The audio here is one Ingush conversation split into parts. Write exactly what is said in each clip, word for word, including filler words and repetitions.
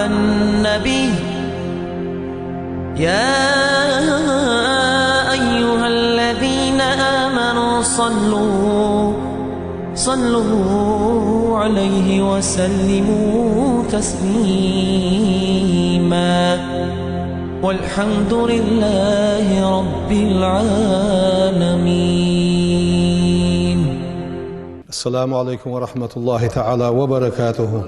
النبي، يا أيها الذين آمنوا صلوا، صلوا عليه وسلموا تسليما. والحمد لله رب العالمين. السلام عليكم ورحمة الله تعالى وبركاته.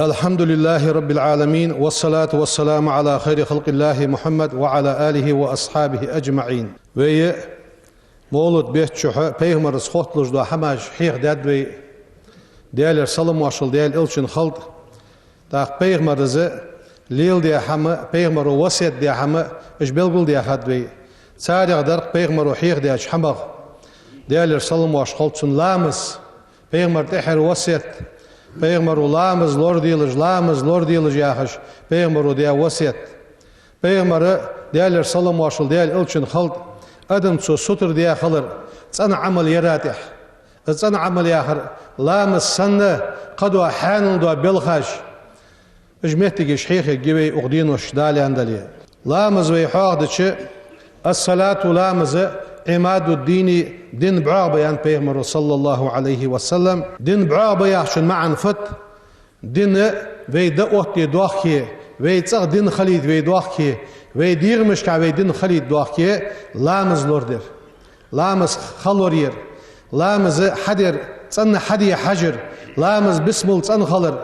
الحمد لله رب العالمين، والصلاة والسلام على خير خلق الله محمد وعلى آله وأصحابه أجمعين. Вай мовлид бетта чухь пайхамарца хотталуш дола хӀамаш хьехадаьд вай. Даьлера салам-моаршал Даьла элчанна хилда. ТӀаккха пайхамара леладаь хӀама, пайхамаро васкет даь хӀама, уж белгалдаьхад вай. Царех дар-кх пайхамаро хьехадаьча хӀамах Даьлера салам-моаршал хилда цунна ламаз, пайхамара тӀехьара васкет, пайхамаро ламаз лораделаш, ламаз лораделаш яхаш, пайхамаро даь васкет. Пайхамара, Даьлера салам-моаршал Даьла элчанна хилда, адамашта сутара даь хилар цӀена Ӏамал яра тӀехь. Из цӀена Ӏамал яхар ламаз санна, кхыдола хьанал дола белхаш. Уж моттигаш хьехаргья вай укх денош, Дала аьнна дале. Ламаз вай хьоахадича, الصلاة ламаз عماد الدين дина бӀоагӀа ба аьннад пайхамаро, صلى الله عليه وسلم. Дина бӀоагӀа ба яхачун маӀан фуд? Дин вай дӀа оттаде дохке, вай цӀагӀа дин хилийта вай дохке, вай дегӀамашка вай дин хилийта дохке, ламаз лорадар. Ламаз ха лораер, ламаз хьадер, цӀена хьаде хьажар, ламаз бисмал цӀена хилар,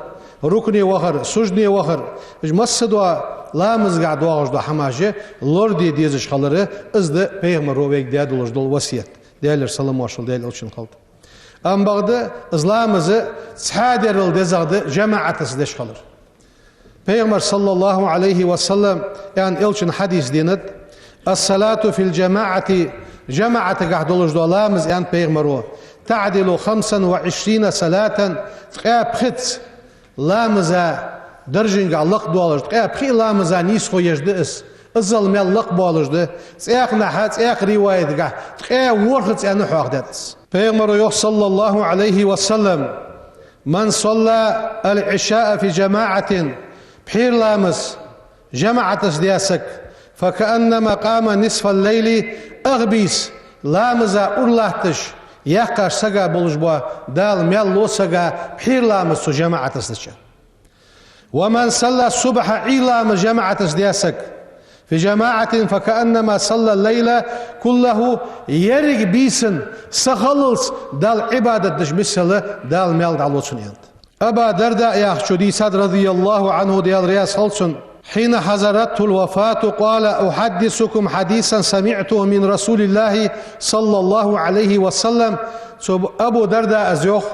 рукуӀе вахар, сужуде вахар, уж массадола ламазгахь доагӀаш дола хӀамаш лораде дезаш хилар, из да пайхамаро вайга даь долаш дола васкет. Даьлера салам-моаршал Даьла элчанна хилда. Амма бакъда из ламаз цхьаь дарал дезагӀа да жамаӀатаца деш хилар. Пайхамара, صلى الله عليه وسلم, аьннад, элчан хьадис денад: الصلاة في الجماعة жамаӀатагахь долаш дола ламаз, аьннад пайхамаро, تعدل خمسا وعشرين صلاة ткъаь пхиъ ламаза даржагахь лакхдоалаш, ткъаь пхиъ ламаза нийсхо еш да из. Иззал маьл лакхбоалаш да, цхьаькханахьа, цхьаькха риваятагахь ткъаь ворхӀазза аьнна хьоахадаьд из. Пайхамаро йоах, صلى الله عليه وسلم: من صلى العشاء في جماعة пхьера ламаз жамаӀатаца даь саг, فكأنما قام نصف الليل ах бийса ламаза ура латташ яьккхача сага болаш бола Дала маьл лу сага пхьера ламаз цо жамаӀатаца дича. ومن صلى الصبح Ӏуйра ламаз жамаӀатаца даь саг, في جماعة فكأنما صلى الليل كله еррига бийсан сахиллалца Далла Ӏибадат деш миссел Дала маьл дӀалу цунна, аьннад. Абу Дарда яхачо дийцад, رضي الله عنه, Даьла раьза хилва цунна: حين حضرته الوفاة قال: أحدثكم حديثا سمعته من رسول الله صلى الله عليه وسلم. Цу Абу Дардас йоах,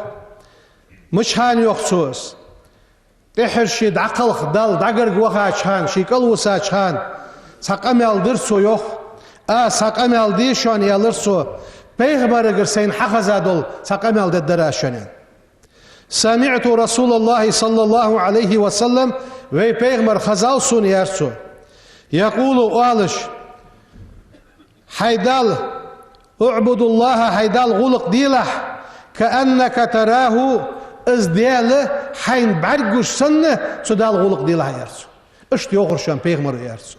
мича хана йоах цо из? ТӀехьара ше дӀакхалха Далла дӀагарга вахача хана, ше кӀалвисача хана, цхьа къамаьл дир цо, йоах. Аз цхьа къамаьл де шоана, аьлар цо, пайхамарагара сайна хьахеза дола цхьа къамаьл дергдар аз шоана, аьнна. سمعت رسول الله صلى الله عليه وسلم вай пайхамар хезав сона, аьлар цо, يقول оалаш: Хьай Далла, اعبد الله хьай Далла гӀулакх делахь, كأنك تراه из Даьла хьайна бӀаргагуш санна, цу Далла гӀулакх делахь, аьлар цо. Иштта йоахар шоана пайхамаро, аьлар цо.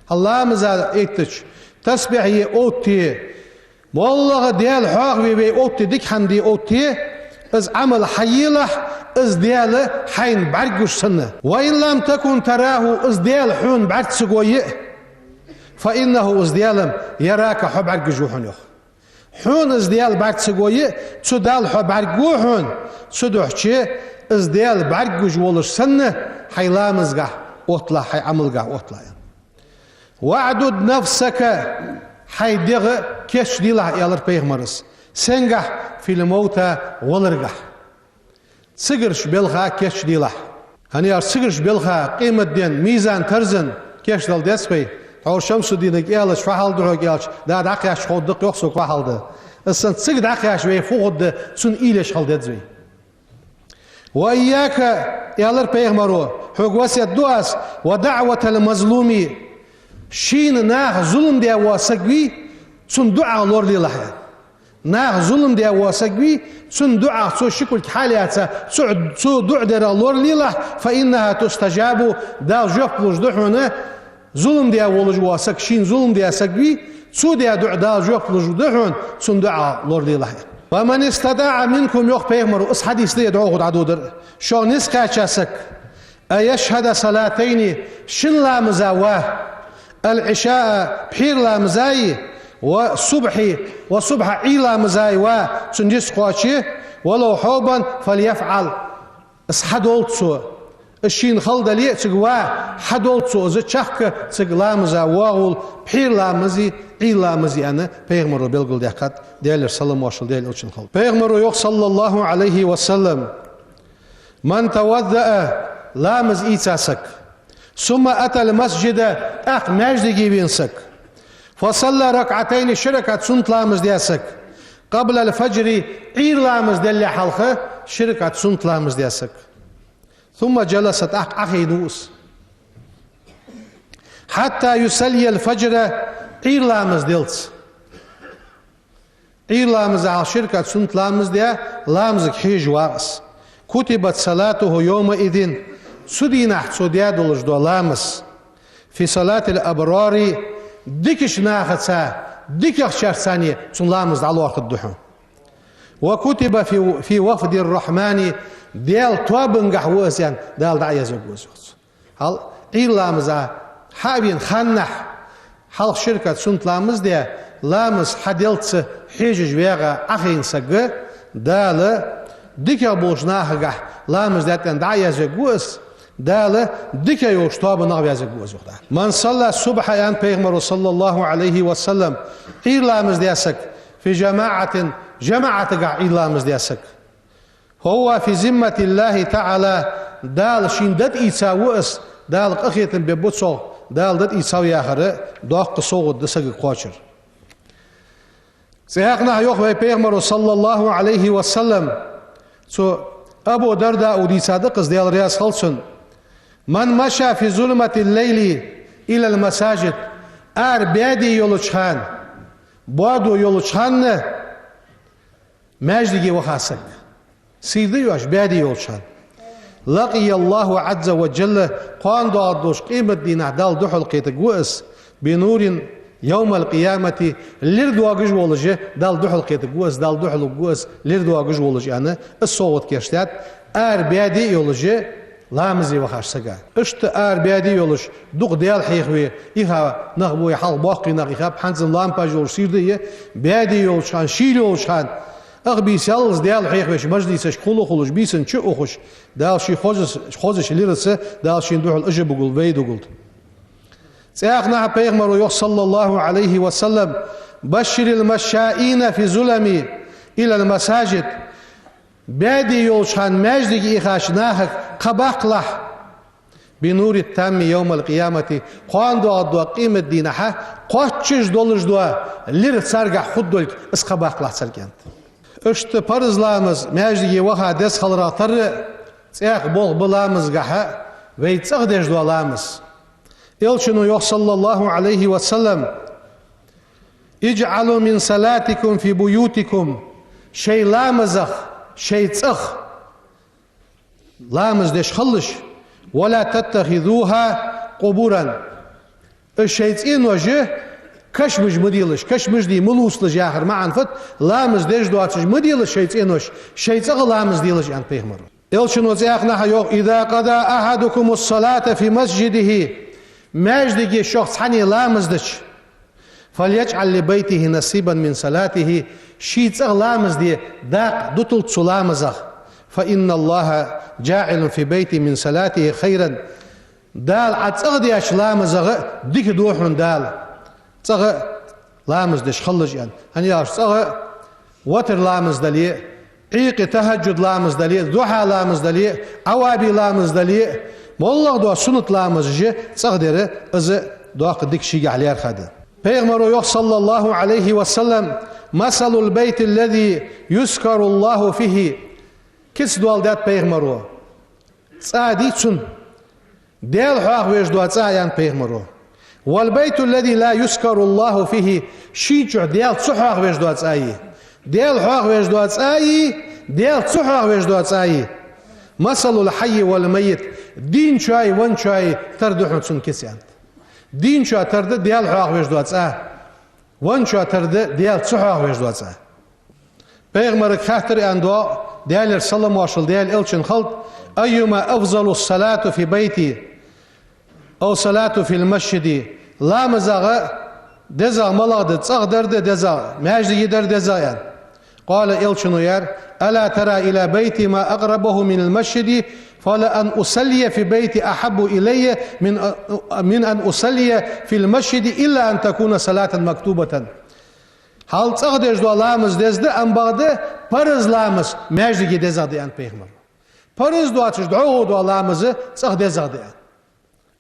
Хьа ламаза эттача, тасбихь е оттае, моллагӀа Даьла хьоахаве вай оттае, дика хӀама де оттае, из Ӏамал хьаелахь, из Даьла хьайна бӀаргагуш санна. وإن لم تكن تراه из Даьла хьона бӀарга ца гой а, فإنه из Даьла يراك хьо бӀаргагуш ва хьона, йоах. Хьона из Даьла бӀарга ца гой а, цу Далла хьо бӀаргагу хьона, цудухьа из Даьла бӀаргагуш волаш санна, хьай ламазгахь отталахь, хьай Ӏамалгахь отталахь, аьнна. واعدد نفسك хьай дегӀ кийчделахь, аьлар пайхамара. Сенгахь? في الموتى валаргахь. Цигарча балха кийчделахь. ХӀана аьлча цигарча балха къематдийнахьа мизан-тарзан кийчдала деза вай. Тхьовра Шамсуддинага аьлча, фу хьал да хьога аьлча, да дӀакхаьчача ховргда-кх, йоах цо, фу хьал да. Из санна цига дӀакхаьчача вай фу хургда, цунна уйла еш хила деза вай. وإياك аьлар пайхамаро, хьога васкет ду аз, ودعوة المظلوم шийна наха зулам даь вола саг вий, цунна дуӀа лоралелахь, аьнна. Наха зулам даь вола саг вий, цун дуӀах цо ши кулг хьалъяьца, цу, цу дуӀа дарах лоралелахь, فإنها تستجاب, Дала жоп луш да хьона, зулам даь волаш вола саг, шийна зулам даь саг вий, цо даь дуӀа Дала жоп луш да хьона, цун дуӀах лоралелахь. ومن استطاع منكم, йоах пайхамаро, из хьадис да е дӀахо дӀадодар, шух низ кхаьча саг, أن يشهد الصلاتين, шин ламаза ва, العشاء, пхьера ламазаи, والصبح, والصبح, Ӏуйра ламазаи ва, цун низ кхоаче, ولو حبوا فليفعل, из хьадолда цо, из шийна хала дале а цига ва, хьадолда цо из чехка цига ламаза воагӀалва, пхьера ламази, Ӏуйра ламази, аьнна, пайхамаро белгалдаьккхад, Даьлера салам-моаршал Даьла Элчанна хилда. Пайхамаро йоах, صلى الله عليه وسلم: من توضأ, ламаз ийца саг, ثم أتى المسجد, тӀаккха маьждиге вена саг, فصلى ركعتين, ши ракаӀат суннат ламаз даь саг, قبل الفجر, Ӏуйра ламаз далале хьалха ши ракаӀат суннат ламаз даь саг, ثم جلس, тӀаккха Ӏохайна ва из, حتى يصلي الفجر, Ӏуйра ламаз деллалца. Ӏуйра ламаза хьалха ши ракаӀат суннат ламаз даь, ламазага хьежаш вагӀа из. كتبت صلاته يومئذ, цу дийнахьа цо даь долаш дола ламаз, في صلاة الأبرار, дикача нахаца, дикагӀчарца цхьана цун ламаз дӀалоархӀаргда хьона. وكتب في، في وفد الرحمن, Даьла тоабангахьа ва из, аьнна, Дала дӀаязвергва из, йоах цо. Хьал Ӏуйра ламаза хьа а вена ханнахьа, хьалха ши ракаӀат суннат ламаз даь, ламаз хьаделлалца хьежаш вагӀа Ӏохайна саг, Дала дикагӀа болча нахагахьа ламаз даьд аьнна дӀаязвергва из, Дала дикагӀа йолча тоабанах вазвергва из, йоах Дала. من صلى الصبح, аьннад пайхамаро, صلى الله عليه وسلم, Ӏуйра ламаз даь саг, في جماعة, жамаӀатагахьа Ӏуйра ламаз даь саг, فهو في ذمة الله تعالى, Дала шийна датӀаийца ва из, Дала къахетам бергба цох, Дала датӀаийцав яхар доккха совгӀат да сагага кхоачар. ЦӀаькханахьа йоах вай пайхамаро, صلى الله عليه وسلم, цу Абу Дардаъ дийцад-кх из, Даьла раьза хилва цунна: من مشى في ظلمة الليل إلى المساجد, ара баьде йолча хана, боадо йолча хана маьждиге ваха саг, сийрда йоацаш баьде йолча хана, لقي الله عز وجل, кхоана доагӀаш долча къематдийнахьа Далла духьал кхетаргва из, بنور يوم القيامة, лир доагаш волаш Далла духьал кхетаргва из, Далла духьал вугаргва из, лир доагаш волаш, аьнна, из совгӀат кийчдаьд, ара баьде йолаш ламазе вахача сага. Иштта ара баьде йолаш, дукха Даьла хьехаве, иха нах ба, хьалха боккхий нах ихаб, хӀанз лампаш йолаш сийрда я, баьде йолча хана, шийла йолча хана, ах бийса яллалца Даьла хьехавеш мажлисашка хул а хулаш, бийсанна чу а ухаш, Дала ший хозаш, хозача лираца, Дала шийна духьал уж а бугулда, вай а дугулда. ЦӀаькханахьа пайхамаро йоах, صلى الله عليه وسلم: بشر المشائين في الظلم إلى المساجد, баьде йолча хана маьждиге ихача нахага кхаъ баккхалахь, بنور تام يوم القيامة, кхоана доагӀаш долча къематдийнахьа кхоачаш долаш дола лир царгахьа хургдолга, из кхаъ баккхалахь царга, аьннад. Иштта парз ламаз маьждиге ваха деза хиларах тара, цӀаькха болх ба ламазгахьа вай цӀагӀа деш дола ламаз. Элчано йоах, صلى الله عليه وسلم: اجعلوا من صلاتكم في بيوتكم, шоай ламазех шоай цӀагӀа ламаз деш хилалаш, ولا تتخذوها قبورا. Уж шоай цӀенош кашамаш ма делаш, кашамаш де ма лувцалаш яхар маӀан фуд, ламаз деш доацаш ма делаш шоай цӀенош, шоай цӀагӀа ламаз делаш, аьннад пайхамаро. Элчано цӀаькханахьа йоах: إذا قضى أحدكم الصلاة في مسجده, маьждиге шох цхьанне ламаз дича, فليجعل لبيته نصيبا من صلاته, ший цӀагӀа ламаз де дакъа дуталда цу ламазах, فإن الله جاعل في بيته من صلاته خيرا. Дала Ӏа цӀагӀа деча ламазах дика ду хьона Дала, цӀагӀа ламаз деш хилалаш, аьнна. ХӀана аьлча цӀагӀа ватар ламаз дале, Ӏуйкъе тахӀаджуд ламаз дале, духьа ламаз дале, Ӏаваби ламаз дале, моллагӀа дола суннат ламазаш цӀагӀа дар, из доккха дика шийгахьа лаьрхӀа да. Пайхамаро йоах, صلى الله عليه وسلم: مثل البيت الذي يذكر الله فيه. Кица доаладаьд пайхамаро цӀа дий цун, Даьла хьоахавеш дола цӀа, аьннад пайхамаро. والبيت الذي لا يذكر الله فيه, ший чу Даьла ца хьоахавеш дола цӀа а. Даьла хьоахавеш дола цӀа а, Даьла ца хьоахавеш дола цӀа а. مثل الحي والميت. Дийначои венначои тара да хьона цун кица, аьннад. Дийначоа тара да Даьла хьоахавеш дола цӀа, венначоа тара да Даьла ца хьоахавеш дола цӀа. Пайхамарага хаьттар, аьннад, Даьлера салам-моаршал Даьла элчанна хилда: أيما أفضل، الصلاة في بيتي أو الصلاة في المسجد؟ ЛамазагӀа дезагӀа малагӀа да, цӀагӀа дар да дезагӀа, маьждиге дар дезагӀа, аьнна. قال, элчано аьлар: ألا ترى إلى بيتي ما أقربه من المسجد؟ فلأن أصلي في بيتي أحب إلي من، من أن أصلي في المسجد إلا أن تكون صلاة مكتوبة. Хьал цӀагӀа деш дола ламаз деза да, амма бакъда парз ламаз маьждиге дезагӀа да, аьннад пайхамаро. Парз доацаш дӀахо дола ламаз цӀагӀа дезагӀа да, аьнна.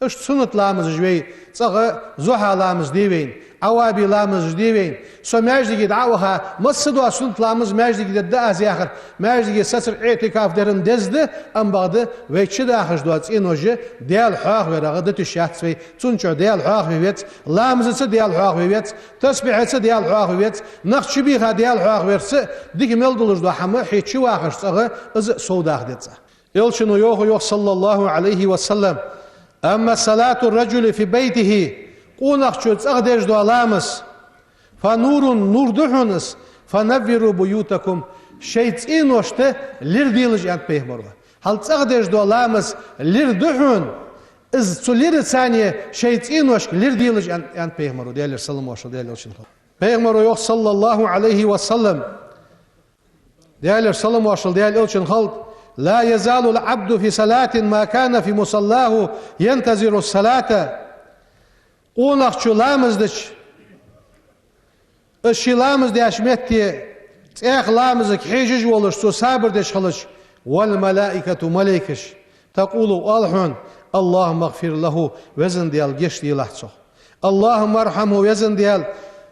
Иштта суннат ламазаш вай цӀагӀа, зухьа ламаз де вайна, Ӏаваби ламазаш де вайна. Со маьждиге дӀа а ваха, массадола суннат ламаз маьждиге дергда аз яхар, маьждиге сацар, иӀтикаф дар-м деза да, амма бакъда вай чу дахаш дола цӀенош Даьла хьоахаварах да тиша яц вай. Цун чу Даьла хьоахаве веза, ламазаца Даьла хьоахаве веза, тасбихьаца Даьла хьоахаве веза, нах чубийха Даьла хьоахаварца, дика мел долаш дола хӀама хье чу вахаш цӀагӀа, из а совдаха деза. Элчано йоах, йоах, صلى الله عليه وسلم: أما صلاة الرجل في بيته, къонахчо цӀагӀа деш дола ламаз, فنور, нур да хьона из, فنوروا بيوتكم, шоай цӀеношта лир делаш, аьннад пайхамаро. Хьал цӀагӀа деш дола ламаз лир да хьона, из цу лираца шоай цӀеношка лир делаш, аьннад, аьннад пайхамаро, Даьлера салам-моаршал Даьла элчанна хилда. Пайхамаро йоах, صلى الله عليه وسلم, Даьлера салам-моаршал Даьла элчанна хилда: لا يزال العبد في صلاة ما كان في مصلاه ينتظر الصلاة. Къонахчо ламаз дича, из ший ламаз деш метте, цӀаьхха ламазага хьежаш волаш, цо сабар деш хилча, والملائكة, малейкаш, تقول, оал хьона: اللهم اغفر له, Веза Даьла, гешт делахь цох. اللهم ارحمه, Веза Даьла,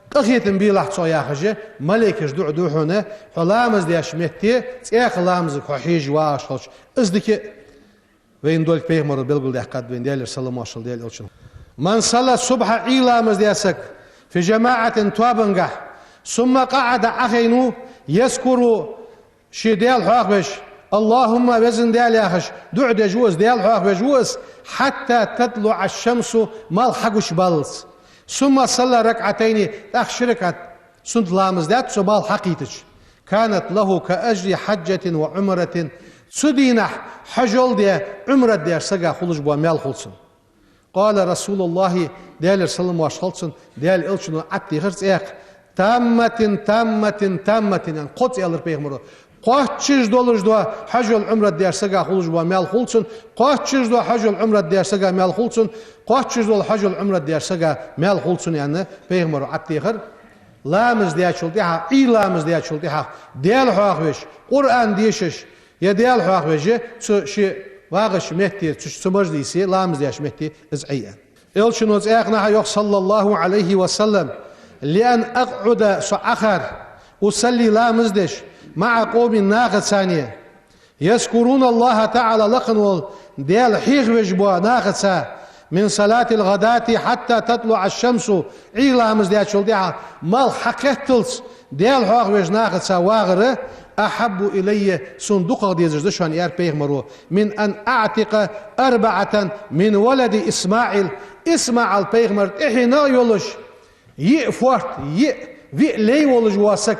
къахетам белахь цох, яхаш, малейкаш дуӀа ду хьона, хьо ламаз деш метте, цӀаьхха ламазага хьо хьежаш вагӀаш хилча. Из дика вайна долга пайхамаро белгалдаьккхад вайна, Даьлера салам-моаршал Даьла элчанна. من صلى الصبح, Ӏуйра ламаз даь саг, في جماعة, тоабангахь, ثم قعد, Ӏохайна ва, يذكر, ше Даьла хьоахавеш, اللهم, Веза Даьла, яхаш, дуӀа деш ва из, Даьла хьоахавеш ва из, حتى تطلع الشمس, малх хьагучабаллалца. ثم صلى ركعتين, тӀаккха ши ракаӀат суннат ламаз даьд цо малх хьакхийтача. كانت له كأجر حجة وعمرة. Цу дийнахьа хьажол даь, Ӏумрат даь сага хулаш бола маьл хул цунна. قال رسول الله, Даьлера салам-моаршал хилда цунна, Даьла элчано Ӏотехар цӀаькха: تامة، تامة، تامة, аьнна, кхозза аьлар пайхамаро. Кхоачаш долаш дола хьажол, Ӏумрат даь сага хулаш бола маьл хул цунна, кхоачаш дола хьажол, Ӏумрат даь сага маьл хул цунна, кхоачаш дола хьажол, Ӏумрат даь сага маьл хул цунна, аьнна, пайхамаро Ӏотехар. Ламаз даьчул тӀехьагӀа, Ӏуйра ламаз даьчул тӀехьагӀа Даьла хьоахавеш, Къуръан дешаш, е Даьла хьоахавеш, цу ший вагӀача метте, цу, цу мажлисе, ламаз деш метте из Ӏе, аьнна. Элчано цӀаькха а йоах, صلى الله عليه وسلم: لأن أقعد, со Ӏохар, أصلي, ламаз деш, مع قوم, нахаца, يذكرون الله تعالى, лакха вола Даьла хьоахавеш бола нахаца, من صلاة الغداة حتى تطلع الشمس, Ӏуйра ламаз даьчул тӀехьагӀа малх хьакхетталца Даьла хьоахавеш нахаца вагӀар, أحب إلي, сона дукхагӀа дезаш да шоана, аьлар пайхамаро, من أن أعتق أربعة من ولد إسماعيل, ИсмаӀал пайхамара тӀехьенах йолаш, йиъ фоарт, йиъ, виъ лай волаш вола саг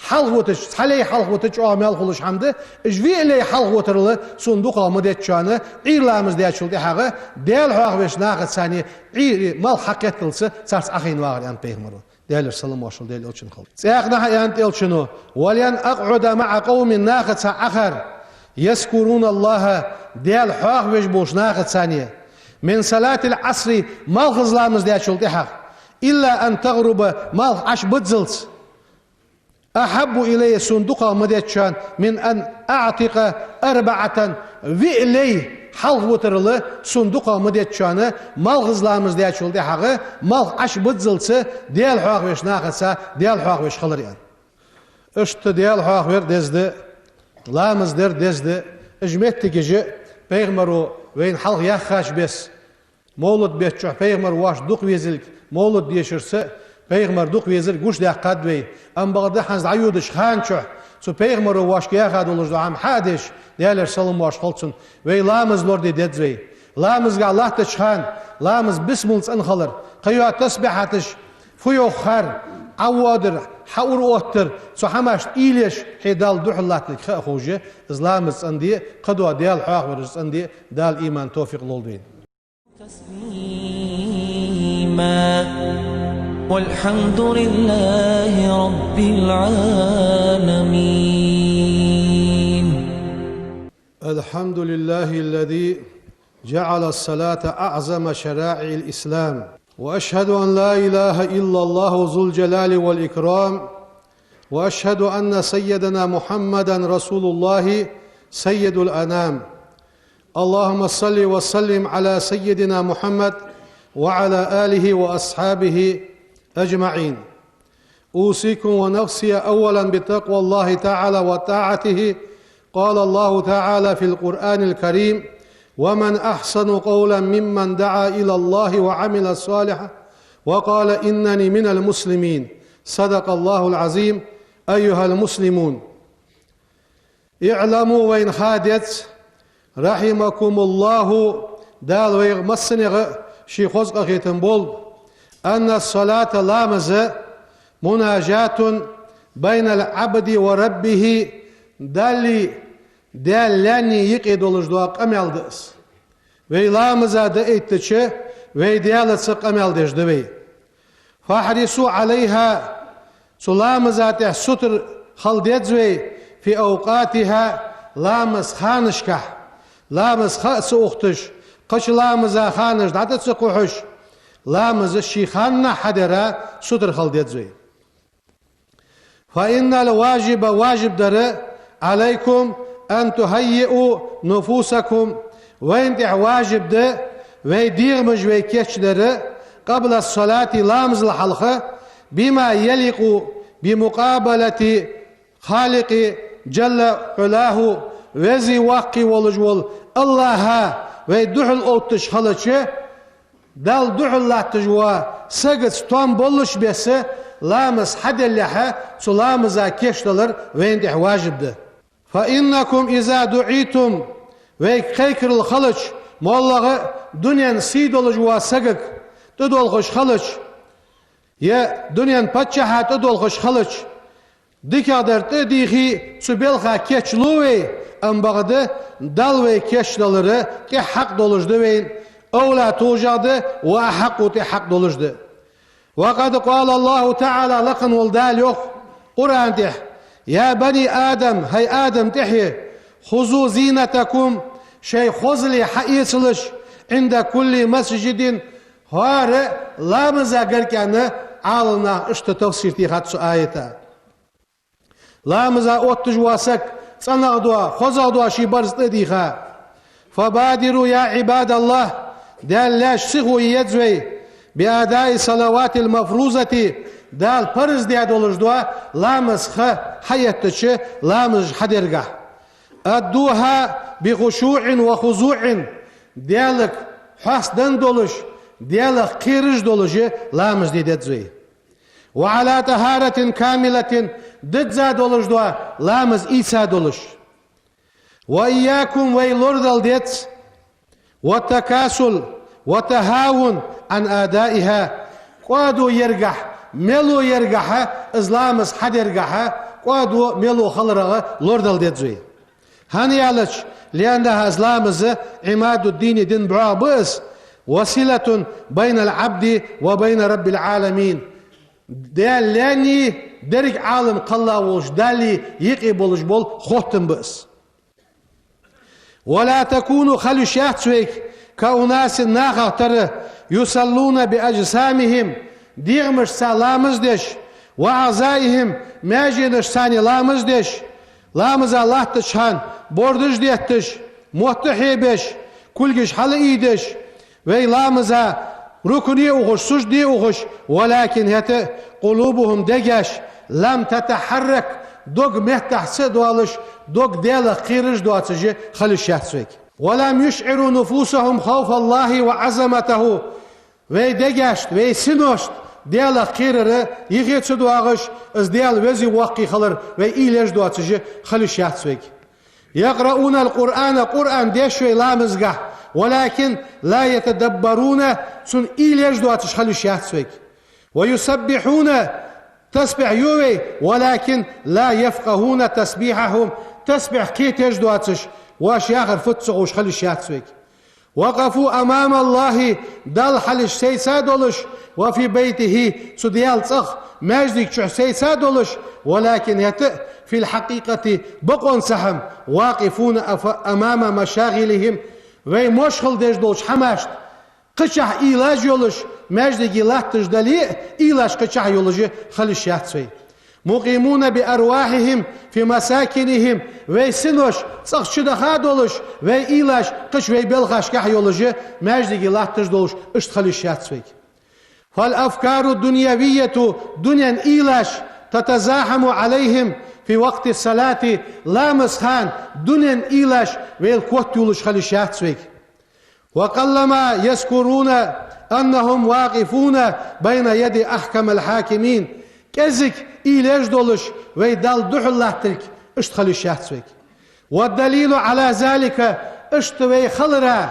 хьалхавитача, цхьа лай хьалхавитача чӀоагӀа маьл хулаш хӀама да, уж виъ лай хьалхавитарал сона дукхагӀа ма дезза шоана, Ӏуйра ламаз даьчул тӀехьагӀа Даьла хьоахавеш нахаца Ӏуйра малх хьакхетталца царца Ӏохайна вагӀар, аьннад пайхамаро, Даьлера салам-моаршал Даьла элчанна хилда. ЦӀаькха а аьннад элчано: ولأن أقعد مع قوم, нахаца Ӏохар, يذكرون الله, Даьла хьоахавеш болча нахаца, من صلاة العصر, малхаза ламаз даьчул тӀехьагӀа, إلى أن تغرب, малх Ӏобиззалца, أحب إلي, сона дукхагӀа ма дезза шоана, من أن أعتق أربعة, виъ лай хьалхавитарал сона дукхагӀа ма дезза шоана, малхаза ламаз даьчул тӀехьагӀа малх Ӏобиззалца Даьла хьоахавеш нахаца Даьла хьоахавеш хилар, аьнна. Иштта Даьла хьоахавар деза да, ламаз дар деза да, уж моттигаш а пайхамаро вайна хьалха яххача беса, мовлат бетта чухь пайхамара воашта дукха везилга мовлат дешарца, Пайхамар дукха везар гуш даьккхад вай, амма бакъда хӀанз дӀайодача хана чухь цу пайхамаро вайга яхаш долаш дола хӀама хьадеш, Даьлера салам-моаршал хилда цунна, вай ламаз лораде деза вай. Ламазга латтача хана, ламаз бисмал цӀена хилар, кхыйола тасбихьаташ, фу йоах хӀара, Ӏоводар, хьаура оттар, цу хӀамашта уйла еш, хье Далла духьал латталга ха а ховш, из ламаз цӀенде, кхыдола Даьла хьоахавар цӀенде, Дала иман, товфикъ лолда вайна. تسليما. والحمد لله رب العالمين. الحمد لله الذي جعل الصلاة أعظم شرائع الإسلام. وأشهد أن لا إله إلا الله ذو الجلال والإكرام. وأشهد أن سيدنا محمدا رسول الله سيد الأنام. اللهم صل وسلم على سيدنا محمد وعلى آله وأصحابه أجمعين. أوصيكم ونفسي أولا بتقوى الله تعالى وطاعته. قال الله تعالى في القرآن الكريم: ومن أحسن قولا ممن دعا إلى الله وعمل صالحا وقال إنني من المسلمين. صدق الله العظيم. أيها المسلمون. اعلموا, вайна ха деза, رحمكم الله, Дала вайх массанех а ший хоза къахетам болба, أن الصلاة, ламаз, مناجاة بين العبد وربه, Даллеи Даьла лаьннеи юкъе долаш дола къамаьл да из. Вай ламаза дӀаэттача, вай Даьлаца къамаьл деш да вай. فاحرصوا عليها, цу ламаза тӀехь сутара хила деза вай, في أوقاتها, ламаза ханашка, ламаза ха а ца ухийташ, кхыча ламаза ханаш дӀа тӀа ца кхухьаш, ламаз ший ханнахьа хьадара сутара хила деза вай. فإن الواجب, важиб дар, عليكم أن تهيئوا نفوسكم, вайна тӀехь важиб да вай дегӀамаш вай кийчдар, قبل الصلاة, ламазал хьалха, بما يليق بمقابلة الخالق جل علاه, веза-воккха волаш вола АллахӀа вай духьал отташ хилча, Далла духьал латташ вола сагаца том боллача беса ламаз хьаделлехьа, цу ламаза кийчдалар вайна тӀехь важиб да. فإنكم إذا دعيتم, вайга кхайкарал хилча, моллагӀа а дунен сий долаш вола сагага тӀадолхаш хилча, е дунен паччахьа тӀадолхаш хилча, дикагӀдар тӀа а дийхе, цу балха кийчлу вай, амма бакъда Далла вай кийчдалар тӀех хьакъ долаш да вайна, أولى, тужагӀа да, وأحق, тӀех хьакъ долаш да. وقد قال الله تعالى, лакха вола Дала йоах Къуръан тӀа: يا بني آدم, хӀай Адама тӀехье, خذوا زينتكم, шоай хозал хьаэцалаш, عند كل مسجد, хӀара ламаза гарга, аьнна, Ӏаламнаха иштта тафсир техад цу аята. Ламаза отташ вола саг цӀенагӀа дола, хозагӀа дола ший барзкъа тӀа а дийха. فبادروا يا عباد الله, Даьла лаьш, сихо е еза вай, بأداء الصلوات المفروضة, Дала парз даь долаш дола ламаза ха хьаэттача, ламазаш хьадергахьа. أدوها بخشوع وخضوع, Даьлага хьоастаденна долаш, Даьлах кхераш долаш ламаз де деза вай. وعلى طهارة كاملة, дизза долаш дола ламаз ийца долаш. وإياكم, вай лорадала деза, والتكاسل والتهاون عن أدائها, кӀоадо ергахьа, мело ергахьа, из ламаз хьадергахьа, кӀоадо, мело хиларах лорадала деза вай. ХӀана аьлча, لأنها, из ламаз, عماد الدين, дина бӀоагӀа ба из, وصلة بين العبد وبين رب العالمين. Даьла лаьннеи деррига Ӏалам кхелла волча Даллеи юкъе болаш бола хоттам ба из. ولا تكونوا, хила йиш яц вайга, كأناس, нахах тара, يصلون بأجسامهم, дегӀамашца ламаз деш, وأعضائهم, маьженашца ламаз деш, ламаза латтача хана бордаш детташ, мотт хьебеш, кулгаш хьалаийдеш, вай ламаза рукуӀе ухаш, сужуде ухаш, ولكن, хӀаьта а, قلوبهم, дегаш, لم تتحرك, дог меттахь ца а доалаш, дог Даьлах кхераш доацаш хила йиш яц вайга. ولم يشعروا نفوسهم خوف الله وعظمته. Вай дегашта, вай синошта Даьлах кхерар, йихе ца доагӀаш, из Даьла веза-воккха хилар вай уйла еш доацаш хила йиш яц вайга. يقرؤون القرآن, Къуръан деш вай ламазгахь, ولكن لا يتدبرون, цунна уйла еш доацаш хила йиш яц вайга. ويسبحون, тасбихь ю вай, ولكن لا يفقهون تسبيحهم, тасбихь кхеташ доацаш, вай яхар фуд ца ховш хила йиш яц вайга. وقفوا أمام الله, Далла хьалхашка сеца долаш, وفي بيته, цу Даьла цӀагӀа, маьждига чу сеца долаш, ولكن хӀаьта а في الحقيقة, бакъонца хӀама, واقفون أف-، أمام مشاغلهم, вай мошхал деш долча хӀамашта кхычахьа уйлаш йолаш, маьждиге латташ дале а, уйлаш кхычахьа йолаш хила йиш яц вай. مقيمون بأرواحهم في مساكنهم, вай синош цӀагӀа чудаха долаш, вай уйлаш кхыча вай балхашкахьа йолаш, маьждиге латташ долаш, иштта хила йиш яц вайга. فالأفكار الدنيوية, дунен уйлаш, تتزاحم عليهم في وقت الصلاة, ламаза хана дунен уйлаш вайл котйолаш хила йиш яц вайга. وقلما يذكرون أنهم واقفون بين يدي أحكم الحاكمين. КӀезига уйла еш долаш, вай Далла духьал латтилга иштта хила йиш яц вайга. والدليل على ذلك, иштта вай хилара,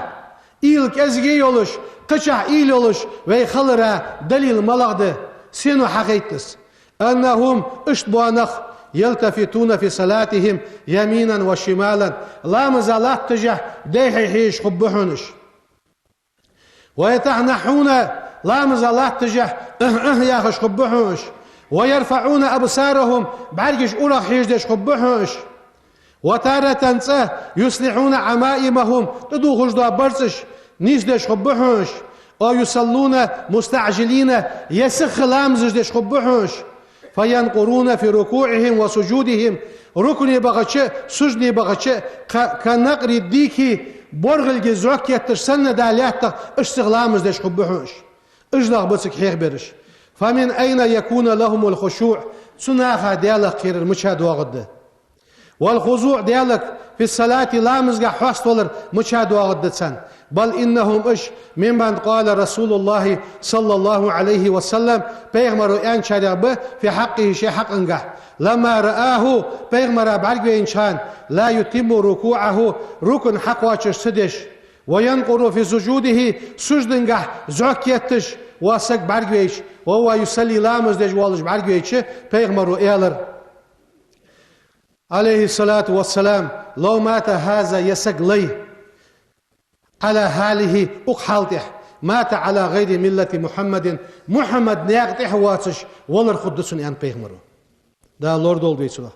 уйла кӀезига йолаш, кхычахьа уйла йолаш вай хилара далил малагӀа да, сенах хьахайтад из? أنهم, иштта бола нах, يلتفتون في صلاتهم يمينا وشمالا, ламаза латташехь дехьа хьежаш хургба хьона уж. ويتنحنحون, ламаза латташехь «Ахь, ахь» яхаш хургба хьона уж. ويرفعون أبصارهم, бӀаргаш урагӀа хьежадеш хургба хьона уж. وتارة, цкъа, يصلحون عمائمهم, тӀадувхаш дола барзкъаш нийсдеш хургба хьона уж. أو يصلون مستعجلين, е сиха ламазаш деш хургба хьона уж. فينقرون في ركوعهم وسجودهم, рукуӀе бахача а, сужуде бахача а, ка-, كنقر الديك, боргӀилга зӀок етташ санна да лаьттах, иштта сиха ламаз деш хургба хьона уж. Уж нах ба цига хьехабераш. فمن أين يكون لهم الخشوع, цу наха Даьлах кхерар мича доагӀаргда? والخضوع, Даьлага, في الصلاة, ламазгахь хьоаставалар мича доагӀаргда царна? بل إنهم, уж, ممن قال رسول الله صلى الله عليه وسلم, пайхамара аьнначарех ба, في حقه, ший хьакъагахь. لما رآه, пайхамара бӀаргавайнача хана, لا يتم ركوعه, рукуӀ хьакхоачаш ца деш, وينقر في سجوده, сужудагахь зӀок етташ вола саг бӀаргавайча, وهو يصلي, ламаз деш волаш бӀаргавайча, пайхамара аьлар, عليه الصلاة والسلام: لو مات هذا, ер саг лай, على هذه, укх хьала тӀа, مات على غير ملة محمد, Мухьаммада наькъа тӀа воацаш валар хургда цун, аьннад пайхамара. Дала лорадолда вай цунах.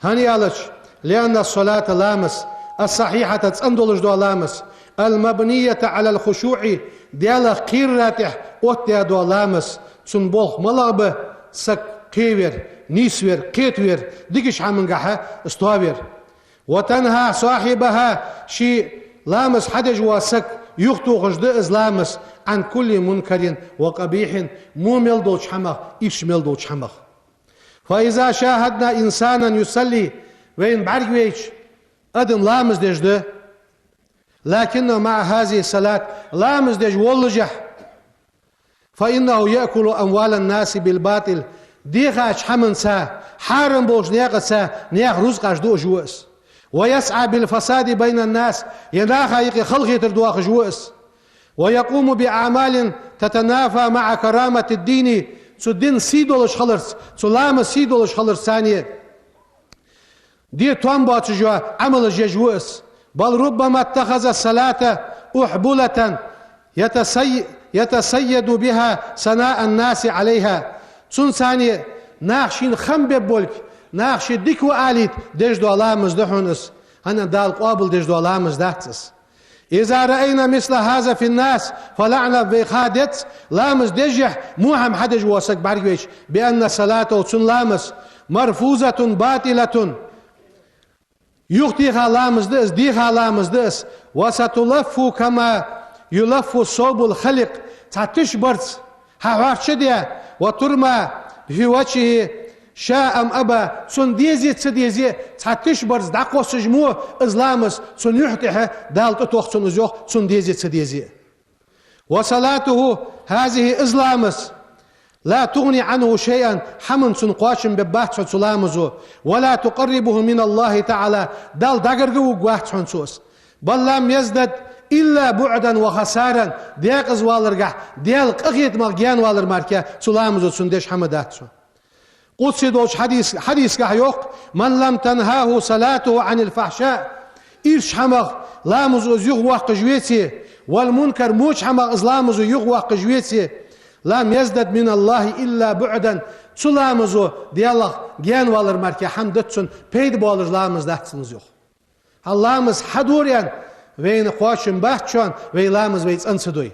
ХӀана аьлча, لأن الصلاة, ламаз, الصحيحة, цӀена долаш дола ламаз, المبنية على الخشوع, Даьлах кхерара тӀа оттадаь дола ламаз, цун болх малагӀа ба? Саг кхевар, нийсвар, кхетавар, дикача хӀамангахьа из тоавар. وتنهى صاحبها, ший ламаз хьадеш вола саг юхатохаш да из ламаз, عن كل منكر وقبيح, во мел долча хӀамах, ийрча мел долча хӀамах. فإذا شاهدنا إنسانا يصلي, вайна бӀаргавайча адам ламаз деш да, لكنه مع هذه الصلاة, ламаз деш воллашехь, فإنه يأكل أموال الناس بالباطل, дехача хӀаманца, хьарам болча наькъаца наьха рузкъаш дуаш ва из. ويسعى بالفساد بين الناس, е наха юкъе халахетар доахаш ва из. ويقوم بأعمال تتنافى مع كرامة الدين, цу дина сий долаш хиларца, цу ламаза сий долаш хиларца цхьана де тоам боацаш йола Ӏамалаш еш ва из. بل ربما اتخذ الصلاة أحبلة يتسي-، يتصيد بها ثناء الناس عليها. Цунца цхьана наха шийна хам бергболга, наха ше дика ва алийта деш дола ламаз да хьона из. ХӀана, Дала къоабал деш дола ламаз дац из. إذا رأينا مثل هذا في الناس فلنعلم, вай ха деза, ламаз дешехь во хӀама хьадеш вола саг бӀаргавайча, بأن صلاته, цун ламаз, مرفوضة باطلة, юхатеха ламаз да из, деха ламаз да из, وستلف كما يلف الثوب الخلق, цхьа тиша барзкъа хьахьоарчадаь, وترمى في وجهه شاء أم أبى, цунна дезе а, ца дезе а, цхьа тиша барзкъа дӀакхоссаш мо из ламаз цун юхь тӀа, Дала тӀатох цунна из, йоах, цунна дезе а, ца дезе а. وصلاته هذه, из ламаз, لا تغني عنه شيئا, хӀаман цунна кхоачам бергбац хьона цу ламазо, ولا تقربه من الله تعالى, Далла дӀагаргавугаргвац хьона цо из. بل لم يزدد إلا بعدا وخسارا, декъаза валаргахь, Даьла къахетамах гаьна валар мара цу ламазо цунна деш хӀама дац хьона. Къудси долча хьадис-, хьадисагахь йоах: من لم تنهه صلاته عن الفحشاء, ирча хӀамах ламазо из юхавоаккхаш веце, والمنكر, воча хӀамах из ламазо юхавоаккхаш веце, لم يزدد من الله إلا بعدا, цу ламазо Даьлах гаьна валар мара хӀама дац цунна, пайда болаш ламаз дац цунна из, йоах. Хьал ламаз хьадора аьнна, вайна кхоачам бац хьона, вай ламаз вай цӀена ца дой.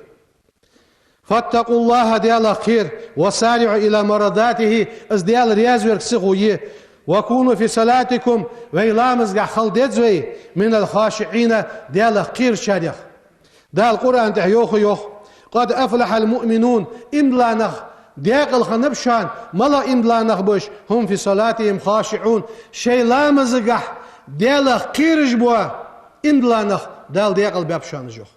فاتقوا الله, Даьлах кхера, وسارعوا إلى مرضاته, из Даьла раьза верг сихо е, وكونوا في صلاتكم, вай ламазгахь хила деза вай, من الخاشعين, Даьлах кхерачарех. Дала Къуръан тӀа йоах, йоах: قد أفلح المؤمنون, иман дилла нах декъала хиннаб шоана, малагӀа иман дилла нах ба уж, هم في صلاتهم خاشعون, шоай ламазагахь Даьлах кхераш бола иман дилла нах Дала декъала баьб шоана уж, йоах.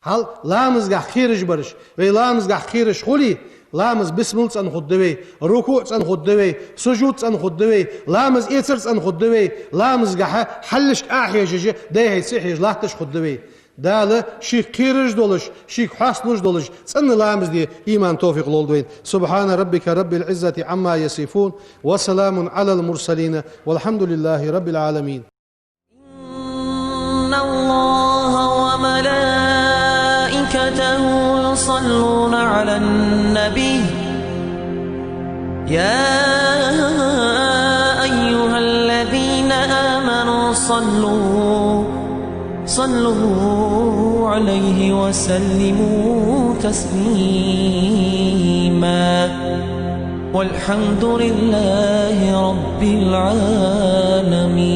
Хьал ламазгахь кхераш бараш, вай ламазгахь кхераш хуле, ламаз бисмал цӀена хургда вай, рукуӀ цӀена хургда вай, сужуд цӀена хургда вай, ламаз эцар цӀена хургда вай, ламазгахь хьалхашка а хьежаш, дайхьа ца хьежаш латташ хургда вай. Дала шийх кхераш долаш, шийх хьоасталуш долаш, цӀена ламаз де иман, товфикъ лолда вайна. سبحان ربك رب العزة عما يصفون، وسلام على المرسلين، والحمد لله رب العالمين. إن الله وملائكته يصلون على النبي، يا أيها الذين آمنوا صلوا، صلوا عليه وسلموا تسليما. والحمد لله رب العالمين.